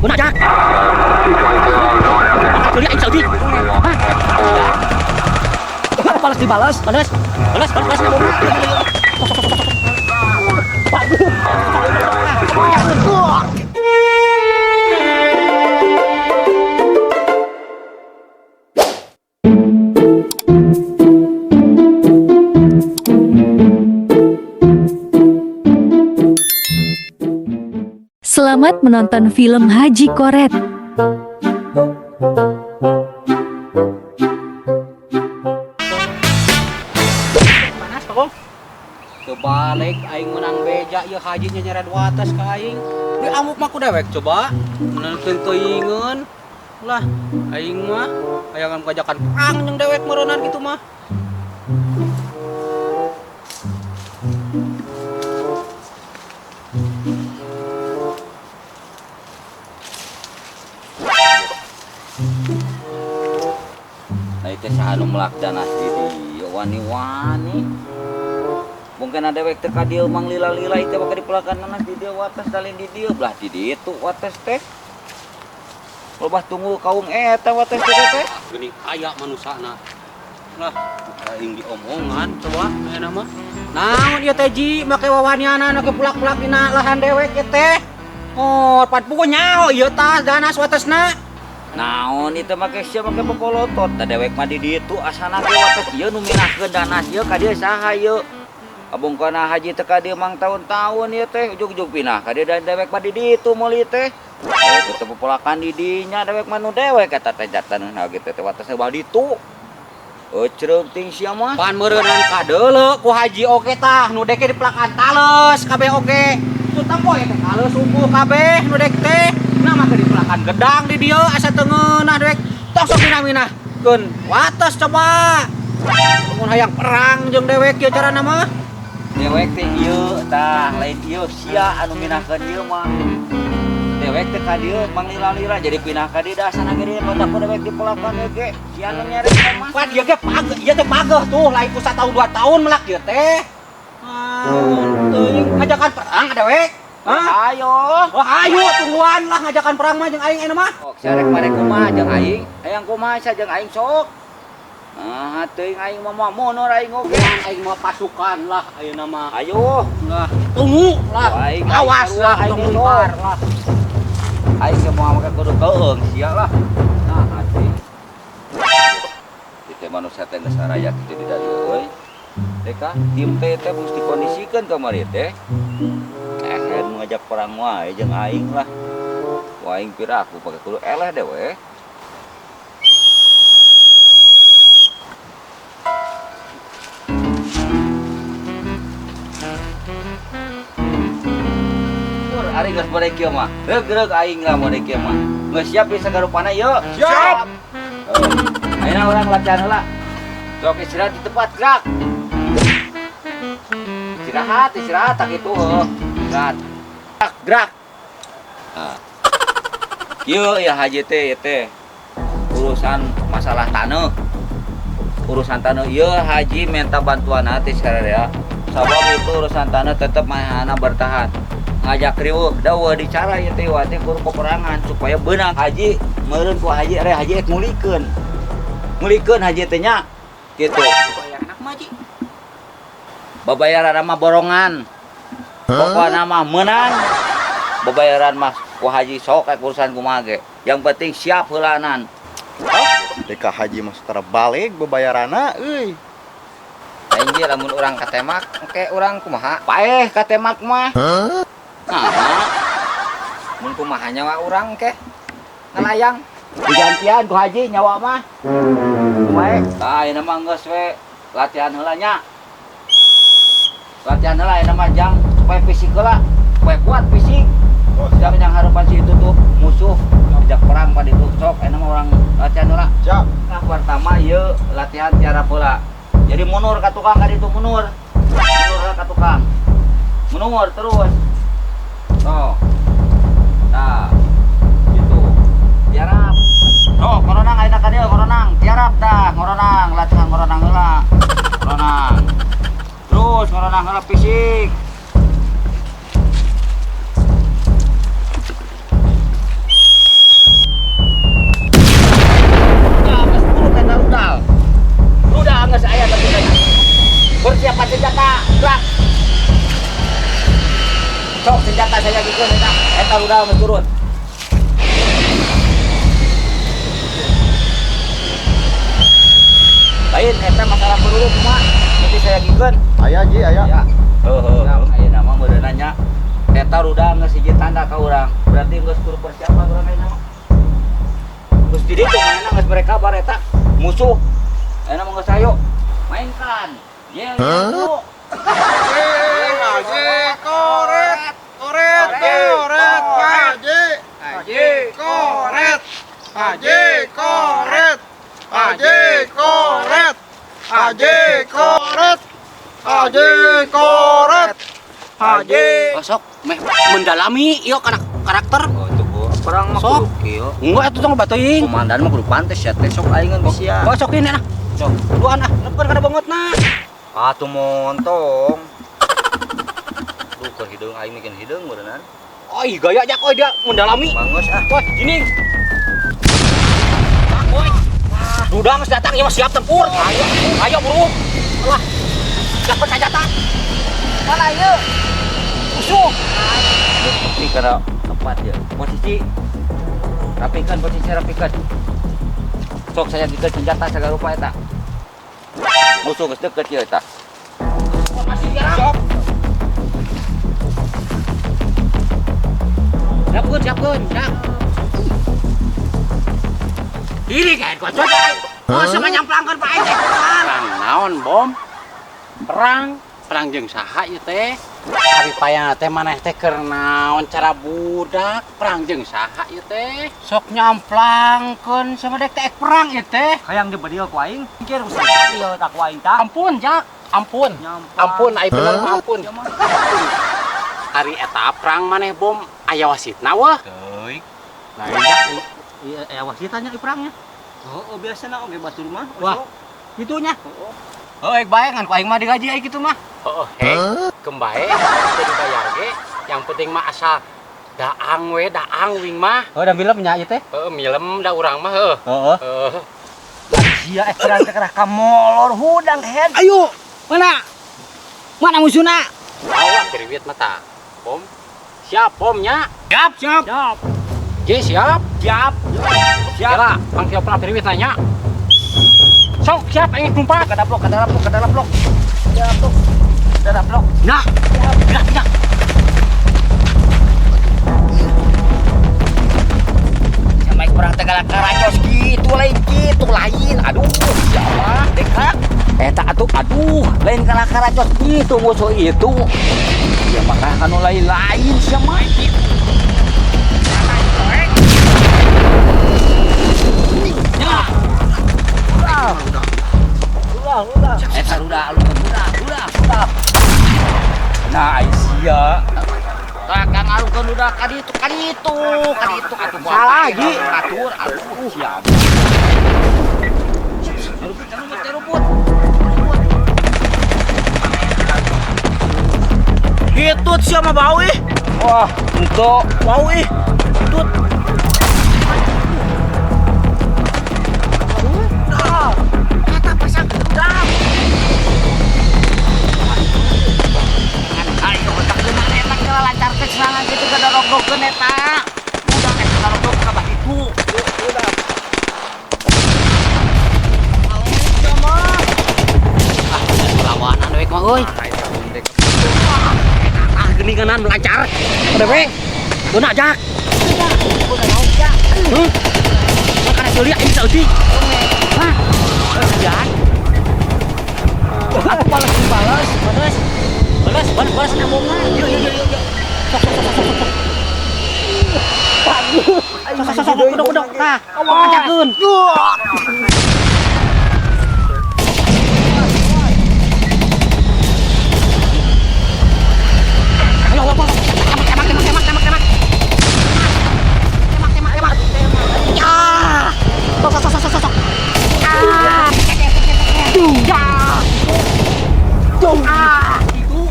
Beunang jak. Keuli aing saeutik. Hah? Balas dibalas, balas. Balas, balas, balas. Selamat menonton film Haji Koret. Panas, Pak Gong. Kebalik aing menang beja ieu haji nyeret wates ka aing. Di amuk mah ku dewek coba. Menang teuingeun. Lah, aing mah hayangan kajakan perang jeung dewek meureunnan kitu mah. Nah itu saha nu melak danas di dieu wani-wani. Mungkin ada dewek teh ka dieu mang lila-lila itu bakal dipelakan nanas di dieu wates dalin di dieu belah di ditu wates teh. Lobah tunggu kaum eta wates teh teh. Geuning aya manusana. Lah, aing diomongan coba ayeuna mah. Naon ieu teh ji make wawanianan make pulak-pulak dina lahan dewek ieu teh. Oh, pat puguh nyaho ieu tah danas watesna. Naon itu make sia make popolotot da dewek mah di ditu asana ge wates ieu nu minahkeun danas ieu ka dieu saha ieu. Abongkana haji teh ka dieu mang tahun-tahun ieu teh ujug-ujug pinah ka dieu da dewek mah di ditu meuli teh. Dewek teh popolakan di dinya dewek mah nu dewek eta teh jataneuhna ge teh watesna bah ditu. Ecreug ting sia mah. Pan meureunnan kadeuleu ku haji oge tah nu deke dipelakan tales kabeh oge. Tutang poe teh tales subuh kabeh nu dek teh. Nah make dipelakan gedang di dieu asa teu ngeunah dewek. Tong sok minah-minahkeun wates coba. Mun hayang perang jeung dewek ieu carana mah. Dewek teh ieu tah lain ieu sia anu minahkeun ieu mah. Dewek teh ka dieu mang lila-lila jadi pinah ka dieu da asana ge dieu ku dewek dipelakan ieu ge. Sia anu nyarek mah. Pan ieu ge pageuh, ieu teh pageuh tuh lain ku satahun 2 tahun melak ieu teh. Ah, teuing ngajakan perang dewek. Hah? Ayo. Wah, ayo tungguan lah ngajakan perang mah jeung aing ayeuna mah. Sok sarek marek kumaha jeung aing? Hayang kumaha sia jeung aing sok. Ah, teuing aing mah moal mundur aing oge. Aing mah pasukan lah ayeuna mah. Ayo. Lah, tunggu lah. Aing, Awas aing lah, aing tong sok. lempar lah. Aing ge moal make kudu keueung sia lah. Nah, atuh. Kitu manusia teh geus araya kitu di dieu euy. Deka, tim teh teh mesti kondisikeun kamari teh. Ngajak perang wae jeung aing lah. Wah aing piraku pake kudu eleh deh we. Pur, ari geus bade kieu mah. Reug-reug aing lah bade kieu mah. Geus siap ieu sagarupana ieu? Siap. Ayeuna urang latihan heula. Sok istirahat di tempat gerak. Istirahat, istirahat tak kitu heuh. Istirahat. Gerak. Nah. Kieu ya haji teh ieu teh. Urusan masalah taneuh. Urusan taneuh ieu haji minta bantuan teh sararea. Sabab itu urusan taneuh tetep manehna bertahan. Ngajak riweuh da eueuh dicara ieu teh wa teh kudu peperangan supaya beunang haji meureun ku haji re haji ek ngulikeun. Ngulikeun haji teh nya kitu. Babayaran mah haji. Babayaran mah borongan. Pokokna mah meunang. Babayaran mah ku haji sok ek urusan kumaha ge. Yang penting siap heulanan. Deka haji mah terbalik babayaranna euy. Aing ge lamun urang katemak engke urang kumaha? Paeh katemak mah. Hah? Nah, mun kumaha nyawa urang engke? Ngalayang. Digantian ku haji nyawa mah. Kumaha? Tah ayeuna mah geus we latihan heula nya. Latihan heula ayeuna mah jang supaya fisik heula, supaya kuat fisik. Jangan yang harapan si itu tuh musuh ajak perang pada itu sok ayeuna mah urang latihan heula. Siap. Nah, pertama ieu latihan tiarap heula. Jadi mundur ka tukang ka ditu mundur. Mundur heula ka tukang. Mundur terus. Tuh. Nah, gitu. Tiarap. Tuh, koronang ayeuna ka dieu koronang. Tiarap dah, koronang, latihan koronang heula. Koronang. Terus koronang heula fisik. Lain eta masalah peluru kumaha? Nanti saya gikeun. Aya, Ji, aya. Ya. Heuh, heuh. Ayeuna mah meureunna nya eta rudal geus hiji tanda ka urang. Berarti geus kudu persiapan urang ayeuna mah. Geus di ditu manehna geus mereka kabar eta musuh. Ayeuna mah geus ayo mainkan. Yel yel. Haji Koret, Koret, Koret, Haji, Haji Koret, Haji Koret, Haji Koret, Haji Koret, Haji Koret, Haji. Oh, sok meh mendalami ieu kana karakter. Oh, itu gua perang mah Sok. kudu kieu. Enggak atuh tong bateuing. Komandan mah kudu pantes ya teh sok aingan bisia. Oh, sok ini nah. Sok. Duaan ah, nepkeun kana bongotna. Atuh montong. Duh, keur hideung aing bikin hideung beureunan. Oh, ih, gaya jak oi dia mendalami. Bangus ah. Woi, gini. Tak, woi. Duda geus datang ieu mah siap tempur. Ayo, ayo buru. Wah. Dapat senjata. Mana ieu? Musuh. Ini karena tepat ya. Posisi rapikan, posisi rapikan. Sok saya dikeun senjata segala rupa eta. Musuh geus deket ieu eta. Masih diarang. Sok. Siapkeun, siapkeun, siap. Ini kayak kocok. Oh, sama nyamplangkeun Pak Ece. Perang naon, Bom? Perang, perang jeung saha ieu teh? Ari payana teh maneh teh keur naon cara budak, perang jeung saha ieu teh? Sok nyamplangkeun sama dek teh perang ieu teh. Hayang dibedil ku aing. Mikir usah ieu tak ku aing tah. Ampun, Jak. Ampun. Nyamplang. Ampun, ai bener mah ampun. Ari eta perang maneh, Bom, aya wasitna weh. Teuing. Lain Jak, iya aya wasitanya ieu perangnya. Oh, biasana oge batur mah. Wah. Gitunya. Oh, ek bae ngan ku aing mah digaji ai kitu mah. Heeh, hek, kembae teu dibayar ge. Yang penting mah asal daang we, daang wing mah. Oh, da milem nya ieu teh. Heeh, milem da urang mah heuh. Heeh. Heeh. Sia eh perang teh kerah kamolor hudang head. Ayo, mana? Mana musuhna? Awak kiriwit mata. Bom. Siap bomnya. Siap, siap. Siap. J siap. Siap. Siap. Kira, pang siap lah kiriwit nanya. Sok siap aing numpak. Kada blok, kada blok, kada blok. Kada blok. Kada blok. Nah, nah, nah. Sama kurang tegala karacos gitu lain gitu lain. Aduh, ya Allah, deka. Eta atuh aduh, lain kalah karacos gitu musuh itu. Ya maka kanu lain-lain sia mah. Eta ruda, ruda, ruda, ruda. Nah, sia. Kakang arukeun ruda ka ditu, ka ditu, ka ditu atuh. Salah, Ji. Atur, aduh, siap. Rumput, rumput, rumput. Hitut sia mah bau ih. Wah, untuk Bau ih. Hitut. Kata pasang gedang. Ayo otak geuna eta kela lancarkeun serangan kitu ke dorong-dorongkeun eta. Udah eta dorong ka bah ditu. Udah. Ah, lawanan we mah euy. Ah, geuninganan lancar. Udah we. Geuna jak. Heuh. Makana seulia ini saeutik. Hah? Kerjaan. Aku balas balas, balas. Balas, balas, balas nabongan. Yuk, yuk, yuk, yuk. Sok, sok, sok, sok, sok. Sok, sok, sok, sok, udah, udah. Nah, ajakeun. Ayo, ayo, ayo. Tembak, tembak, tembak, tembak, tembak. Tembak, tembak, tembak. Ya. Sok, sok, sok, sok, sok. Ah. Dung, ya. Dung. Ah, itu.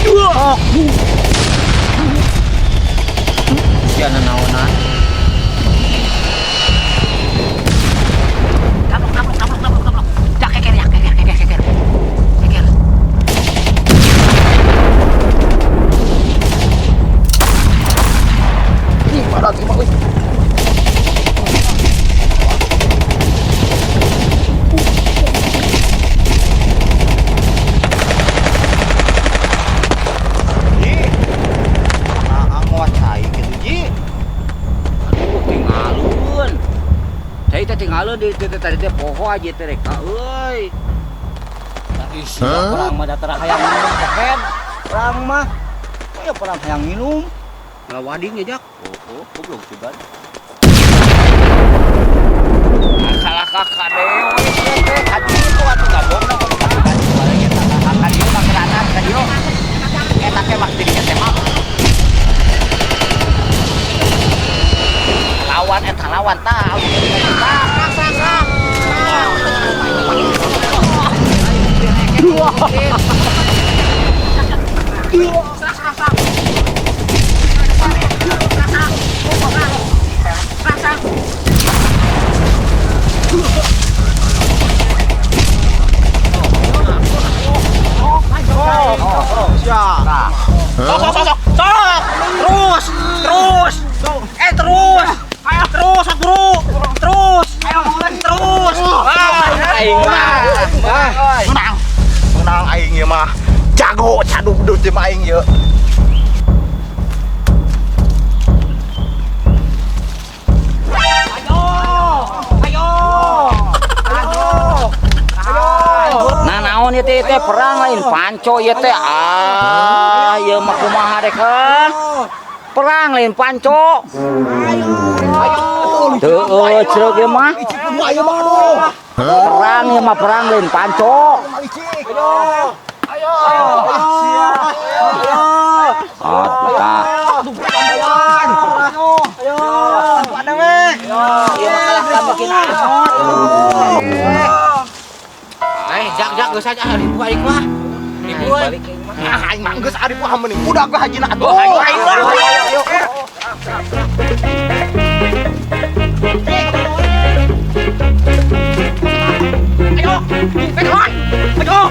Dua. Sia nanaonan. Kaplok, kaplok, kaplok, kaplok, kaplok. Jak keker ya, keker, keker, keker. Keker. Ih, mana terima euy. Lalu di teh tadi teh poho aja teh rek euy. Isi perang mah datara hayang minum koken. Perang mah. Oh ya perang hayang minum. Malah wading ya, Jak. Oh, goblok juga. Kalah kakak dewe teh haji itu atuh gabungna ka dieu mah granat ka dieu. Eta teh mah dirinya teh mah. Lawan eta lawan tah. Tah, sang sang. Sok, terus, terus, terus, ayo terus, guru, terus, ayo terus, aing mah, menang, menang aing ieu mah, jago caduk dut jeung aing ieu. Ayo, ayo, ayo, ayo. Nah naon ieu teh perang lain panco ieu teh ah ieu mah kumaha rek heuh. Perang lain panco. Ayo. Teu ceuk ieu mah. Perang ieu mah perang lain panco. Ayo. Ayo. Ayo. Ah, tah. Ayo. Ayo. Ada weh. Ieu mah kalah ka bikin asot. Jak jak geus aja ribu aing mah. Ribu euy. Ah aing mah geus aripu mending budak ge hajina atuh. Ayo Aing mah. ayo. Ayo. Ayo. Ayo.